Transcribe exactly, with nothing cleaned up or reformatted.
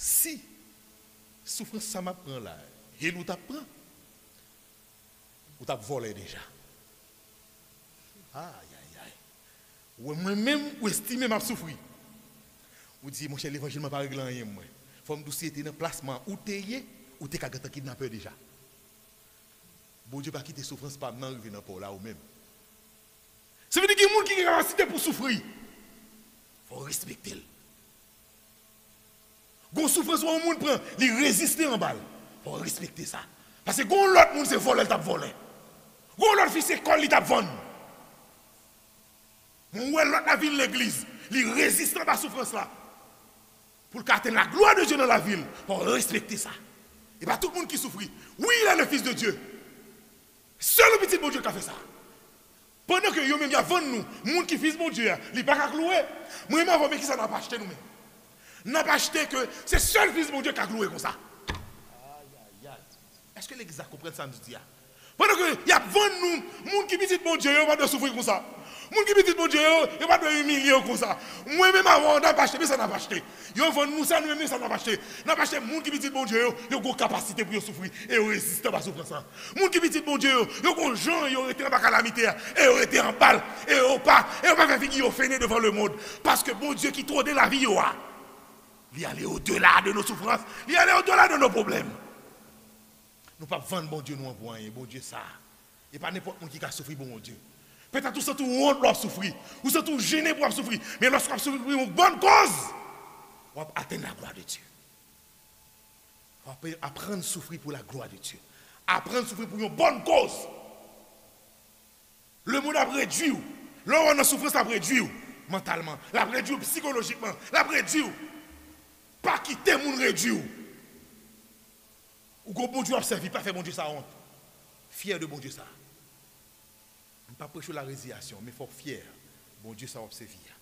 Si soufrans sa m ap pran la, hil ou t ap pran, ou t ap vòlè deja. Ayayay. Ou wè mwen menm, ou estime m ap soufri. Ou di, monchè, levanjil mwen pa regle anyen mwen. Fò m di w, si te nan plas mwen, ou te ye, ou te ka gentan kidnapè deja. Bondye pa kite soufrans pa m nan rive nan pa w la ou menm. Se vle di gen moun ki gen kapasite pou soufri. Fò w respekte l. Gon soufrans yon moun pran, li reziste anba l. Fò w respekte sa. Paske gon lòt moun se vòlè l t ap vòlè. Gon lòt fi se kòl li t ap vann. Mwen wè lòt la vin legliz, li reziste anba soufrans la. Pou l ka atenn la glwa de Dye nan lavi l, fò w respekte sa. E pa tout moun ki soufri. Wi, il est le fils de Dieu. Sèl pitit Bondye ka fè sa. Pandan ke yo menm y ap vann nou, moun ki fis Bondye a, li pa ka k louwe. Mwen menm avè w, men kisa n ap achte nou menm? N ap achte ke se sèl fis Bondye k ka k louwe konsa. Èske legliz la konprann sa m di a? Pandan ke y ap vann nou, moun ki pitit Bondye yo pa dwe soufri konsa. Moun ki pitit Bondye yo, yo pa dwe imilye yo konsa. Mwen menm avè w, n ap achte, men sa n ap achte. Yo vann nou sa, nou menm, men sa n ap achte. N ap achte moun ki pitit Bondye yo, yo gon kapasite pou yo soufri, e yo reziste anba soufrans lan. Moun ki pitit Bondye yo, yo gon jan yo rete anba kalamite a, e yo rete anba l, e yo pa, e yo pa fè figi yo fennen devan lemonn. Paske Bondye ki twone lavi yo a, li ale odela de nos souffrances, li ale odela de nos problèmes. Nou p ap vann Bondye nou an pou anyen. Bondye sa, e pa nenpòt moun ki ka soufri pou Bondye. Petèt ou santi w wont lè w ap soufri, ou santi w jennen pou w ap soufri, men lòske w ap soufri pou yon bòn kòz, w ap atenn la glwa de Dye. W ap aprann soufri pou la glwa de Dye. Aprann soufri pou yon bòn kòz. Lemonn ap redwi w. Lè w nan soufrans, l ap redwi w mantalman. L ap redwi w sikolojikman. L ap redwi w. Pa kite moun redwi w. Ou gon Bondye w ap sèvi, pa fè Bondye sa wont. Fyè de Bondye sa. M pa preche la reziyasyon, men fò w fyè Bondye sa w ap sèvi a.